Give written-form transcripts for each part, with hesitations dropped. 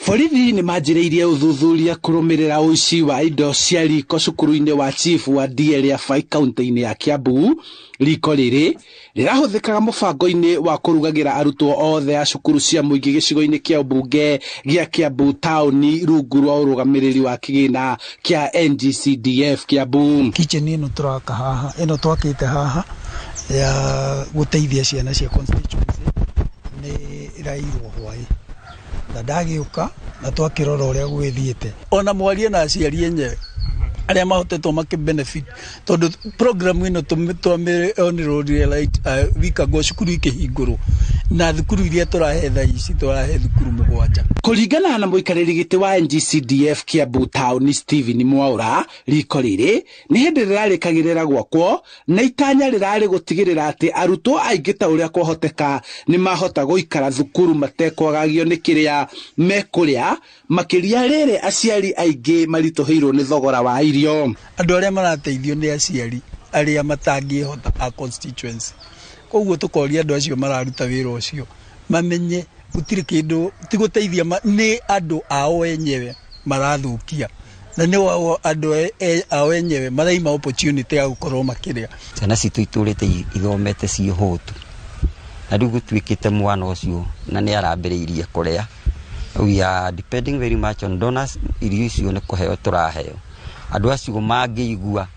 Borithi nĩ manjĩrĩirie ũthuthuria kũrũmĩrĩra ũici wa indo cia riko cukuru-inĩ wa chief wa DLFI kaunti-inĩ ya Kiambu. Riko rĩrĩ rĩrahũthĩkaga mũbango-inĩ wa kũrugagĩra arutwo othe a cukuru cia mũingĩ gĩcigo-inĩ kĩa ũmbunge gĩa Kiambu taũni rungu rwa ũrũgamĩrĩri wa kĩgĩna kĩa NGCDF Kiambu. Kitchen ĩno tũraka haha, ĩno twakĩte haha ya gũteithia ciana cia constituency nĩ ĩrairwo hwaĩ na ndagĩũka na twakĩrora ũrĩa gwĩthiĩte, ona mwarie na aciari enyewe arĩa mahotetwo makĩ benefit, tondũ program ĩno twamĩonire right week ago cukuru ikĩhingũrwo, na thukuru iria tũrahe thaa ici tũrahe thukuru 7. Kũringana na mũikarĩri gĩtĩ wa NGCDF Kiambu taũni Stephen Mwaura, riko rĩrĩ nĩ hĩndĩ rĩrarĩkagĩrĩra gwakwo na itanya rĩrarĩ gũtigĩrĩra atĩ arutwo aingĩ ta ũrĩa kwahoteka nĩ mahota gũikara thukuru matekwagagio nĩ kĩrĩa mekũrĩa, makĩria rĩrĩ aciari aingĩ maritũhĩirwo nĩ thogora wa irio. Andũ arĩa marateithio nĩ aciari arĩa matangĩhota a constituency, koguo tũkoria andũ acio mararuta wĩra ũcio mamenye gũtirĩ kĩndũ ti gũteithia, nĩ andũ ao enyewe marathũkia na nĩ wao andũ ao enyewe maraima opportunity ya gũkorwo makĩrĩa. Ciana citũ itũrĩte ithomete ciĩ hũtu, na rĩu gũtuĩkĩte mwana ũcio na nĩ arambĩrĩirie kũrĩa. We are depending very much on donors. Irio icio nĩ kũheo tũraheo. Andũ acio mangĩigua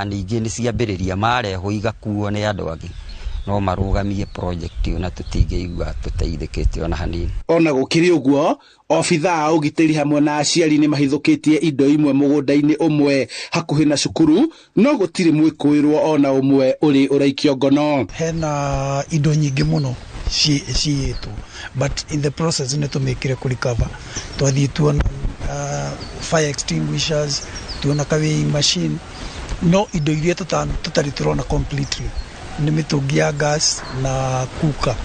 ningĩ nĩ ciambĩrĩria marehwo igakuo nĩ andũ angĩ, no marũgamie project ĩyo na tũtingĩigua tũteithĩkĩte ona hanini. Ona gũkĩrĩ ũguo, obithaa a ũgitĩri hamwe na aciari nĩ mahithũkĩtie indo imwe mũgũnda-inĩ ũmwe hakuhĩ na cukuru, no gũtirĩ mwĩkũĩrwo ona ũmwe ũrĩ ũraikio ngono. Hena indo nyingĩ mũno ciĩtwo, but in the process nĩ tũmĩkire kũ recover. Twathiĩ tuona fire extinguishers, tuona ka weighing machine, no indo iria tũtarĩ tũrona completely nĩ mĩtũngi ya gas na kuka.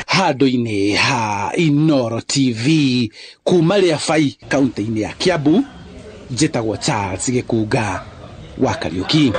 Handũ-inĩ ha Inooro TV kuma Rĩabai kaunti-inĩ ya Kiambu, njĩtagwo Charles Gĩkunga wa Kariũki.